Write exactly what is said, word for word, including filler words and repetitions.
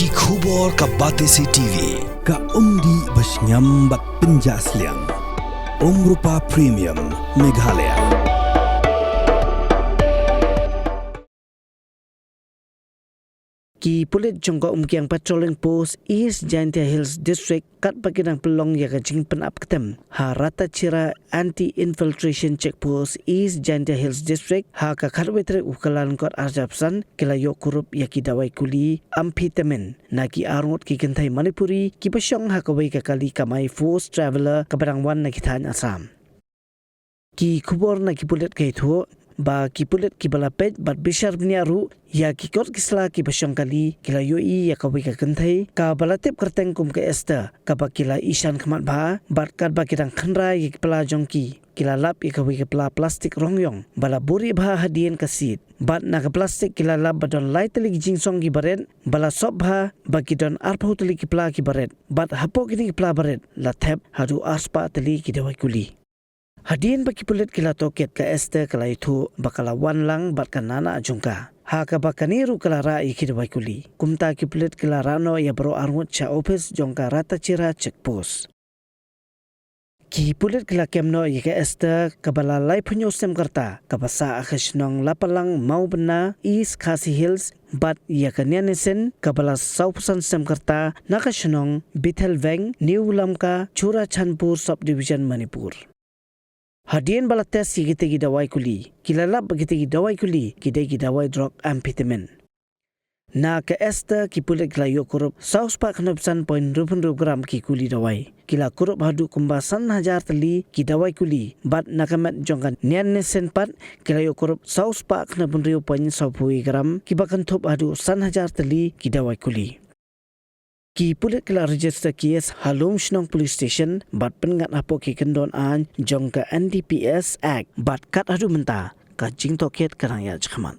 Ki khubor ka Batesi T V, ka umdih ba shngiam bad pynjah sliang. Umrupa Premium, Meghalaya. Ki pulit jong ka Umkiang Patrolling Post East Jaintia Hills District katba ki dang pynlong ïa ka jingpynap ktem ha Ratachira Anti Infiltration Check Post East Jaintia Hills District ha ka khatwei tarik u Kyllalyngkot arhajar arphew san ki la ïoh kurup ïa ki dawai kuli amphetamine na ki arngut ki kynthei Manipuri kiba shong ha kawei ka kali kamai forced traveller kaba dang wan na ki thaiñ Assam. Ki khubor na ki pulit ka ïathuh ba ki pulit kiba la peit bad bishar bniah ruh ïa ki kot ki sla kiba shong kali ki la ïohi ïa kawei ka kynthei kaba la tip kyrteng kum ka Esther kaba ki la ishan khmat bha bad katba ki dang khynra ïa ki pla jong ki, ki la lap ïa kawei ka pla plastik rong ïong ba la buhrieh bha hadien ka sit. Bad na ka plastik ki la lap ba don lai tylli ki jingsong kiba rit ba la sop bha ba ki don arphew tylli ki pla kiba rit. Bad hapoh kine ki pla ba rit la thep haduh arspah tylli ki dawai kuli. Hadien ba ki pulit ki la tohkit, ka Esther ka la ïathuh ba ka la wan lang bad ka nana jong ka, ha kaba kane ruh ka la rah ïa ki dawai kuli. Kumta ki pulit ki la rah noh ïa baroh arngut sha ophis jong ka Ratachira Check Post. Ki pulit ki la kem noh ïa ka Esther kaba la laiphew hynñiew snem ka rta kaba sah ha ka shnong Lapalang Mawbynna, East Khasi Hills, bad ïa ka Nianisin kaba la sawphew san snem ka rta na ka shnong Bithelveng, New Lamka, Churachandpur Subdivision, Manipur. Hadien ba la test ïa kitei ki dawai kuli, ki la lap ba kitei ki dawai kuli ki dei ki dawai drug amphetamine. Na ka Esther ki pulit ki la ïoh kurup sawspah khyndai phew san point hynriew hynriew gram ki kuli dawai. Ki la kurup haduh kumba san hajar tylli ki dawai kuli bad na ka met jong ka Nianisin pat ki la ïoh kurup sawspah khyndai phew hynriew point sawphew gram kiba kynthup haduh san hajar tylli ki dawai kuli. Ki pulit ki la register case ha Lumshnong Police Station bad pynngat hapoh ki kyndon aiñ jong ka N D P S Act bad kat haduh mynta ka jingtohkit ka dang ïaid shakhmat.